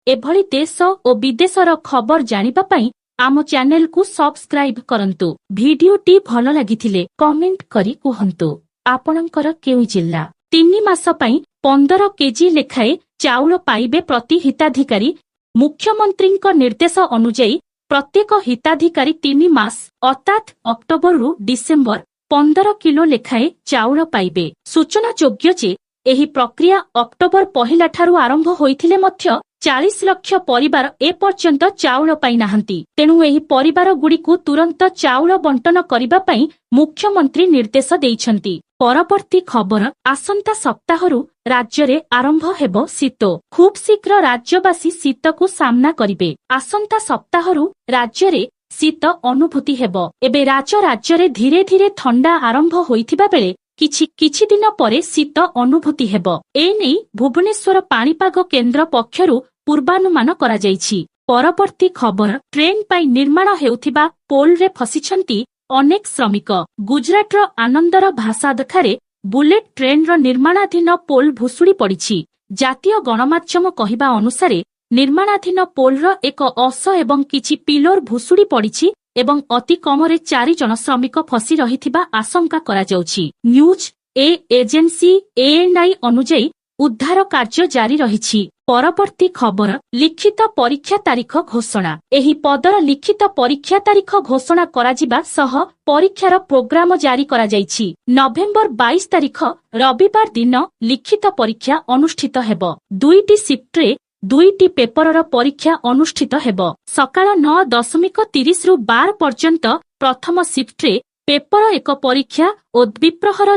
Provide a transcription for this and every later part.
ଏଭଳି ଦେଶ ଓ ବିଦେଶର ଖବର ଜାଣିବା ପାଇଁ ଆମ ଚ୍ୟାନେଲକୁ ସବସ୍କ୍ରାଇବ କରନ୍ତୁ। ଭିଡିଓଟି ଭଲ ଲାଗିଥିଲେ କମେଣ୍ଟ କରି କୁହନ୍ତୁ ଆପଣଙ୍କର କେଉଁ ଜିଲ୍ଲା। 3 ମାସ ପାଇଁ 15 କେଜି ଲେଖାଏଁ ଚାଉଳ ପାଇବେ ପ୍ରତି ହିତାଧିକାରୀ। ମୁଖ୍ୟମନ୍ତ୍ରୀଙ୍କ ନିର୍ଦ୍ଦେଶ ଅନୁଯାୟୀ ପ୍ରତ୍ୟେକ ହିତାଧିକାରୀ 3 ମାସ, ଅର୍ଥାତ୍ ଅକ୍ଟୋବରରୁ ଡିସେମ୍ବର, 15 କିଲୋ ଲେଖାଏଁ ଚାଉଳ ପାଇବେ। ସୂଚନାଯୋଗ୍ୟ ଯେ ଏହି ପ୍ରକ୍ରିୟା ଅକ୍ଟୋବର 1ଠାରୁ ଆରମ୍ଭ ହୋଇଥିଲେ ମଧ୍ୟ 40 ଲକ୍ଷ ପରିବାର ଏପର୍ଯ୍ୟନ୍ତ ଚାଉଳ ପାଇନାହାନ୍ତି। ତେଣୁ ଏହି ପରିବାରଗୁଡ଼ିକୁ ତୁରନ୍ତ ଚାଉଳ ବଣ୍ଟନ କରିବା ପାଇଁ ମୁଖ୍ୟମନ୍ତ୍ରୀ ନିର୍ଦ୍ଦେଶ ଦେଇଛନ୍ତି। ପରବର୍ତ୍ତୀ ଖବର, ଆସନ୍ତା ସପ୍ତାହରୁ ରାଜ୍ୟରେ ଆରମ୍ଭ ହେବ ଶୀତ। ଖୁବ୍ ଶୀଘ୍ର ରାଜ୍ୟବାସୀ ଶୀତକୁ ସାମ୍ନା କରିବେ। ଆସନ୍ତା ସପ୍ତାହରୁ ରାଜ୍ୟରେ ଶୀତ ଅନୁଭୂତି ହେବ। ଏବେ ରାଜ୍ୟରେ ଧୀରେ ଧୀରେ ଥଣ୍ଡା ଆରମ୍ଭ ହୋଇଥିବା ବେଳେ କିଛି କିଛି ଦିନ ପରେ ଶୀତ ଅନୁଭୂତି ହେବ। ଏନେଇ ଭୁବନେଶ୍ୱର ପାଣିପାଗ କେନ୍ଦ୍ର ପକ୍ଷରୁ ପୂର୍ବାନୁମାନ କରାଯାଇଛି। ପରବର୍ତ୍ତୀ ଖବର, ଟ୍ରେନ୍ ପାଇଁ ନିର୍ମାଣ ହେଉଥିବା ପୋଲରେ ଫସିଛନ୍ତି ଅନେକ ଶ୍ରମିକ। ଗୁଜରାଟର ଆନନ୍ଦର ଭାସାଦଠାରେ ବୁଲେଟ୍ ଟ୍ରେନ୍ର ନିର୍ମାଣାଧୀନ ପୋଲ ଭୁଶୁଡ଼ି ପଡ଼ିଛି। ଜାତୀୟ ଗଣମାଧ୍ୟମ କହିବା ଅନୁସାରେ ନିର୍ମାଣାଧୀନ ପୋଲର ଏକ ଅଂଶ ଏବଂ କିଛି ପିଲର ଭୁଶୁଡ଼ି ପଡ଼ିଛି ଏବଂ ଅତି କମରେ ଚାରି ଜଣ ଶ୍ରମିକ ଫସି ରହିଥିବା ଆଶଙ୍କା କରାଯାଉଛି। ନ୍ୟୁଜ୍ ଏଜେନ୍ସି ଏଏନ୍ଆଇ ଅନୁଯାୟୀ ଉଦ୍ଧାର କାର୍ଯ୍ୟ ଜାରି ରହିଛି। ପରବର୍ତ୍ତୀ ଖବର, ଲିଖିତ ପରୀକ୍ଷା ତାରିଖ ଘୋଷଣା। ଏହି ପଦର ଲିଖିତ ପରୀକ୍ଷା ତାରିଖ ଘୋଷଣା କରାଯିବା ସହ ପରୀକ୍ଷାର ପ୍ରୋଗ୍ରାମ ଜାରି କରାଯାଇଛି। ନଭେମ୍ବର 22 ତାରିଖ ରବିବାର ଦିନ ଲିଖିତ ପରୀକ୍ଷା ଅନୁଷ୍ଠିତ ହେବ। ଦୁଇଟି ସିଫ୍ଟରେ ଦୁଇଟି ପେପରର ପରୀକ୍ଷା ଅନୁଷ୍ଠିତ ହେବ। ସକାଳ 9.30ରୁ 12 ପର୍ଯ୍ୟନ୍ତ ପ୍ରଥମ ସିଫ୍ଟରେ ପେପର 1 ପରୀକ୍ଷା ଓ ଦ୍ୱିପ୍ରହର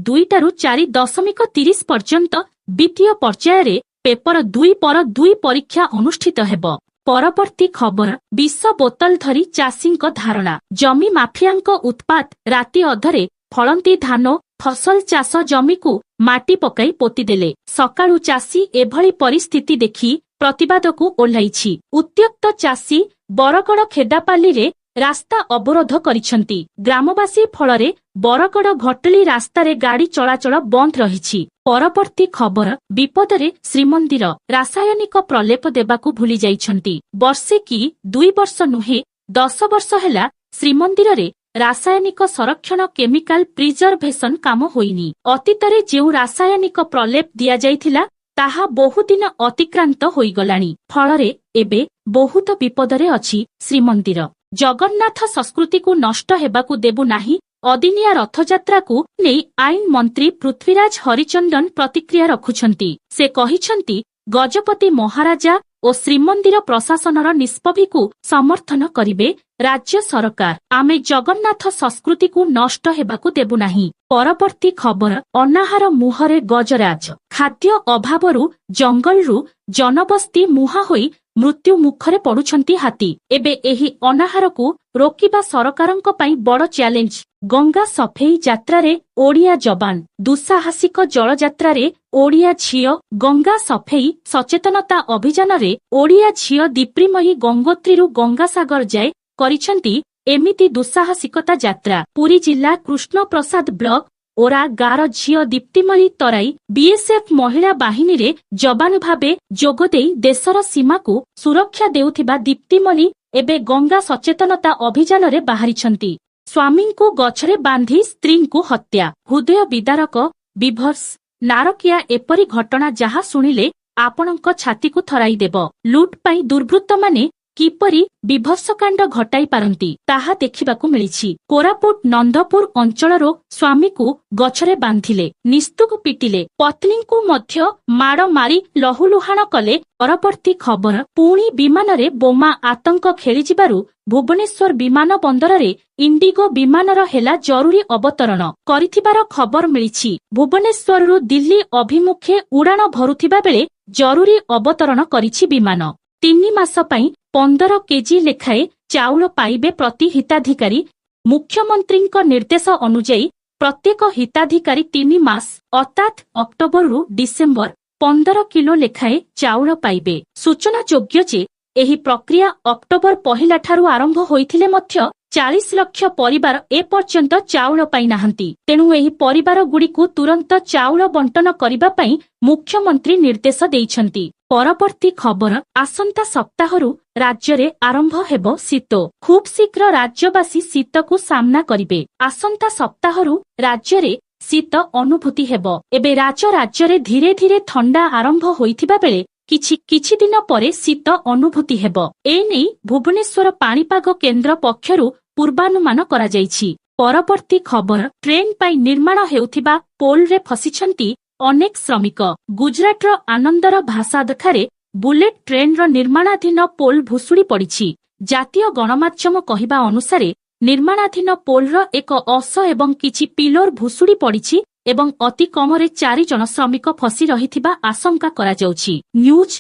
2ଟାରୁ 4.30 ପର୍ଯ୍ୟନ୍ତ ଦ୍ୱିତୀୟ ପର୍ଯ୍ୟାୟରେ ପେପର 2 ପର 2 ପରୀକ୍ଷା ଅନୁଷ୍ଠିତ ହେବ। ପରବର୍ତ୍ତୀ ଖବର, ବିଷ ବୋତଲ ଧରି ଚାଷୀଙ୍କ ଧାରଣା। ଜମି ମାଫିଆଙ୍କ ଉତ୍ପାତ। ରାତି ଅଧରେ ଫଳନ୍ତି ଧାନ ଫସଲ ଚାଷ ଜମିକୁ ମାଟି ପକାଇ ପୋତିଦେଲେ। ସକାଳୁ ଚାଷୀ ଏଭଳି ପରିସ୍ଥିତି ଦେଖି ପ୍ରତିବାଦକୁ ଓହ୍ଲାଇଛି। ଉତ୍ତ୍ୟକ୍ତ ଚାଷୀ ବରଗଡ଼ ଖେଦାପାଲିରେ ରାସ୍ତା ଅବରୋଧ କରିଛନ୍ତି ଗ୍ରାମବାସୀ। ଫଳରେ ବରଗଡ଼ ଭଟଲି ରାସ୍ତାରେ ଗାଡ଼ି ଚଳାଚଳ ବନ୍ଦ ରହିଛି। ପରବର୍ତ୍ତୀ ଖବର, ବିପଦରେ ଶ୍ରୀମନ୍ଦିର। ରାସାୟନିକ ପ୍ରଲେପ ଦେବାକୁ ଭୁଲି ଯାଇଛନ୍ତି। ବର୍ଷେ କି 2 ବର୍ଷ ନୁହେଁ, 10 ବର୍ଷ ହେଲା ଶ୍ରୀମନ୍ଦିରରେ ରାସାୟନିକ ସଂରକ୍ଷଣ, କେମିକାଲ ପ୍ରିଜର୍ଭେସନ କାମ ହୋଇନି। ଅତୀତରେ ଯେଉଁ ରାସାୟନିକ ପ୍ରଲେପ ଦିଆଯାଇଥିଲା, ତାହା ବହୁଦିନ ଅତିକ୍ରାନ୍ତ ହୋଇଗଲାଣି। ଫଳରେ ଏବେ ବହୁତ ବିପଦରେ ଅଛି ଶ୍ରୀମନ୍ଦିର। ଜଗନ୍ନାଥ ସଂସ୍କୃତିକୁ ନଷ୍ଟ ହେବାକୁ ଦେବୁ ନାହିଁ। ଅଦିନିଆ ରଥଯାତ୍ରାକୁ ନେଇ ଆଇନ ମନ୍ତ୍ରୀ ପୃଥ୍ୱୀରାଜ ହରିଚନ୍ଦନ ପ୍ରତିକ୍ରିୟା ରଖୁଛନ୍ତି। ସେ କହିଛନ୍ତି, ଗଜପତି ମହାରାଜା ଓ ଶ୍ରୀମନ୍ଦିର ପ୍ରଶାସନର ନିଷ୍ପତ୍ତିକୁ ସମର୍ଥନ କରିବେ ରାଜ୍ୟ ସରକାର। ଆମେ ଜଗନ୍ନାଥ ସଂସ୍କୃତିକୁ ନଷ୍ଟ ହେବାକୁ ଦେବୁ ନାହିଁ। ପରବର୍ତ୍ତୀ ଖବର, ଅନାହାର ମୁହଁରେ ଗଜରାଜ। ଖାଦ୍ୟ ଅଭାବରୁ ଜଙ୍ଗଲରୁ ଜନବସ୍ତି ମୁହାଁ ହୋଇ ମୃତ୍ୟୁ ମୁଖରେ ପଡୁଛନ୍ତି ହାତୀ। ଏବେ ଏହି ଅନାହାରକୁ ରୋକିବା ସରକାରଙ୍କ ପାଇଁ ବଡ ଚ୍ୟାଲେଞ୍ଜ। ଗଙ୍ଗା ସଫେଇ ଯାତ୍ରାରେ ଓଡ଼ିଆ ଯବାନ। ଦୁଃସାହସିକ ଜଳଯାତ୍ରାରେ ଓଡ଼ିଆ ଝିଅ। ଗଙ୍ଗା ସଫେଇ ସଚେତନତା ଅଭିଯାନରେ ଓଡ଼ିଆ ଝିଅ ଦୀପ୍ତିମୟୀ ଗଙ୍ଗୋତ୍ରୀରୁ ଗଙ୍ଗାସାଗର ଯାଏ କରିଛନ୍ତି ଏମିତି ଦୁଃସାହସିକତା ଯାତ୍ରା। ପୁରୀ ଜିଲ୍ଲା କୃଷ୍ଣପ୍ରସାଦ ବ୍ଲକ ଓରା ଗାଁର ଝିଅ ଦୀପ୍ତିମୟୀ ତରାଇ ବିଏସ୍ଏଫ୍ ମହିଳା ବାହିନୀରେ ଯବାନ ଭାବେ ଯୋଗଦେଇ ଦେଶର ସୀମାକୁ ସୁରକ୍ଷା ଦେଉଥିବା ଦୀପ୍ତିମୟୀ ଏବେ ଗଙ୍ଗା ସଚେତନତା ଅଭିଯାନରେ ବାହାରିଛନ୍ତି। ସ୍ୱାମୀଙ୍କୁ ଗଛରେ ବାନ୍ଧି ସ୍ତ୍ରୀଙ୍କୁ ହତ୍ୟା। ହୃଦୟ ବିଦାରକ, ବିଭତ୍ସ, ନାରକିଆ ଏପରି ଘଟଣା, ଯାହା ଶୁଣିଲେ ଆପଣଙ୍କ ଛାତିକୁ ଥରାଇ ଦେବ। ଲୁଟ୍ ପାଇଁ ଦୁର୍ବୃତ୍ତମାନେ କିପରି ବିଭତ୍ସକାଣ୍ଡ ଘଟାଇ ପାରନ୍ତି, ତାହା ଦେଖିବାକୁ ମିଳିଛି। କୋରାପୁଟ ନନ୍ଦପୁର ଅଞ୍ଚଳର ସ୍ୱାମୀକୁ ଗଛରେ ବାନ୍ଧିଲେ, ନିସ୍ତୁକ ପିଟିଲେ, ପତ୍ନୀଙ୍କୁ ମଧ୍ୟ ମାଡ଼ ମାରି ଲହୁଲୁହାଣ କଲେ। ପରବର୍ତ୍ତୀ ଖବର, ପୁଣି ବିମାନରେ ବୋମା ଆତଙ୍କ ଖେଳିଯିବାରୁ ଭୁବନେଶ୍ୱର ବିମାନ ବନ୍ଦରରେ ଇଣ୍ଡିଗୋ ବିମାନର ହେଲା ଜରୁରୀ ଅବତରଣ କରିଥିବାର ଖବର ମିଳିଛି। ଭୁବନେଶ୍ୱରରୁ ଦିଲ୍ଲୀ ଅଭିମୁଖେ ଉଡ଼ାଣ ଭରୁଥିବା ବେଳେ ଜରୁରୀ ଅବତରଣ କରିଛି ବିମାନ। 3 ମାସ ପାଇଁ 15 କେଜି ଲେଖାଏଁ ଚାଉଳ ପାଇବେ ପ୍ରତି ହିତାଧିକାରୀ। ମୁଖ୍ୟମନ୍ତ୍ରୀଙ୍କ ନିର୍ଦ୍ଦେଶ ଅନୁଯାୟୀ ପ୍ରତ୍ୟେକ ହିତାଧିକାରୀ 3 ମାସ, ଅର୍ଥାତ୍ ଅକ୍ଟୋବରରୁ ଡିସେମ୍ବର, 15 କିଲୋ ଲେଖାଏଁ ଚାଉଳ ପାଇବେ। ସୂଚନାଯୋଗ୍ୟ ଯେ ଏହି ପ୍ରକ୍ରିୟା ଅକ୍ଟୋବର 1ଠାରୁ ଆରମ୍ଭ ହୋଇଥିଲେ ମଧ୍ୟ 40 ଲକ୍ଷ ପରିବାର ଏପର୍ଯ୍ୟନ୍ତ ଚାଉଳ ପାଇନାହାନ୍ତି। ତେଣୁ ଏହି ପରିବାରଗୁଡ଼ିକୁ ତୁରନ୍ତ ଚାଉଳ ବଣ୍ଟନ କରିବା ପାଇଁ ମୁଖ୍ୟମନ୍ତ୍ରୀ ନିର୍ଦ୍ଦେଶ ଦେଇଛନ୍ତି। ପରବର୍ତ୍ତୀ ଖବର, ଆସନ୍ତା ସପ୍ତାହରୁ ରାଜ୍ୟରେ ଆରମ୍ଭ ହେବ ଶୀତ। ଖୁବ୍ ଶୀଘ୍ର ରାଜ୍ୟବାସୀ ଶୀତକୁ ସାମ୍ନା କରିବେ। ଆସନ୍ତା ସପ୍ତାହରୁ ରାଜ୍ୟରେ ଶୀତ ଅନୁଭୂତି ହେବ। ଏବେ ରାଜ୍ୟରେ ଧୀରେ ଧୀରେ ଥଣ୍ଡା ଆରମ୍ଭ ହୋଇଥିବା ବେଳେ କିଛି କିଛି ଦିନ ପରେ ଶୀତ ଅନୁଭୂତି ହେବ। ଏନେଇ ଭୁବନେଶ୍ୱର ପାଣିପାଗ କେନ୍ଦ୍ର ପକ୍ଷରୁ ପୂର୍ବାନୁମାନ କରାଯାଇଛି। ପରବର୍ତ୍ତୀ ଖବର, ଟ୍ରେନ୍ ପାଇଁ ନିର୍ମାଣ ହେଉଥିବା ପୋଲରେ ଫସିଛନ୍ତି ଅନେକ ଶ୍ରମିକ। ଗୁଜରାଟର ଆନନ୍ଦର ଭାସାଦଠାରେ ବୁଲେଟ୍ ଟ୍ରେନ୍ର ନିର୍ମାଣାଧୀନ ପୋଲ ଭୁଶୁଡ଼ି ପଡ଼ିଛି। ଜାତୀୟ ଗଣମାଧ୍ୟମ କହିବା ଅନୁସାରେ, ନିର୍ମାଣାଧୀନ ପୋଲର ଏକ ଅଶ ଏବଂ କିଛି ପିଲର ଭୁଶୁଡ଼ି ପଡ଼ିଛି ଏବଂ ଅତି କମରେ ଚାରି ଜଣ ଶ୍ରମିକ ଫସି ରହିଥିବା ଆଶଙ୍କା କରାଯାଉଛି। ନ୍ୟୁଜ୍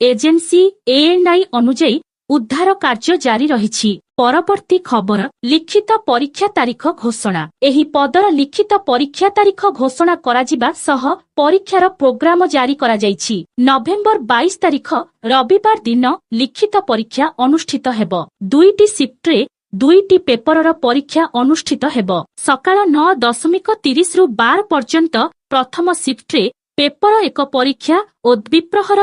ଏଜେନ୍ସି ଏଏନ୍ଆଇ ଅନୁଯାୟୀ, ଉଦ୍ଧାର କାର୍ଯ୍ୟ ଜାରି ରହିଛି। ପରବର୍ତ୍ତୀ ଖବର, ଲିଖିତ ପରୀକ୍ଷା ତାରିଖ ଘୋଷଣା। ଏହି ପଦର ଲିଖିତ ପରୀକ୍ଷା ତାରିଖ ଘୋଷଣା କରାଯିବା ସହ ପରୀକ୍ଷାର ପ୍ରୋଗ୍ରାମ ଜାରି କରାଯାଇଛି। ନଭେମ୍ବର 22 ତାରିଖ ରବିବାର ଦିନ ଲିଖିତ ପରୀକ୍ଷା ଅନୁଷ୍ଠିତ ହେବ। ଦୁଇଟି ସିଫ୍ଟରେ ଦୁଇଟି ପେପରର ପରୀକ୍ଷା ଅନୁଷ୍ଠିତ ହେବ। ସକାଳ 9.30ରୁ 12 ପର୍ଯ୍ୟନ୍ତ ପ୍ରଥମ ସିଫ୍ଟରେ ପେପର 1 ପରୀକ୍ଷା ଓ ଦ୍ୱିପ୍ରହର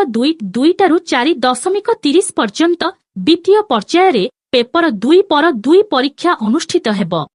2ଟାରୁ 4.30 ପର୍ଯ୍ୟନ୍ତ ଦ୍ୱିତୀୟ ପର୍ଯ୍ୟାୟରେ ପେପର 2 ପର 2 ପରୀକ୍ଷା ଅନୁଷ୍ଠିତ ହେବ।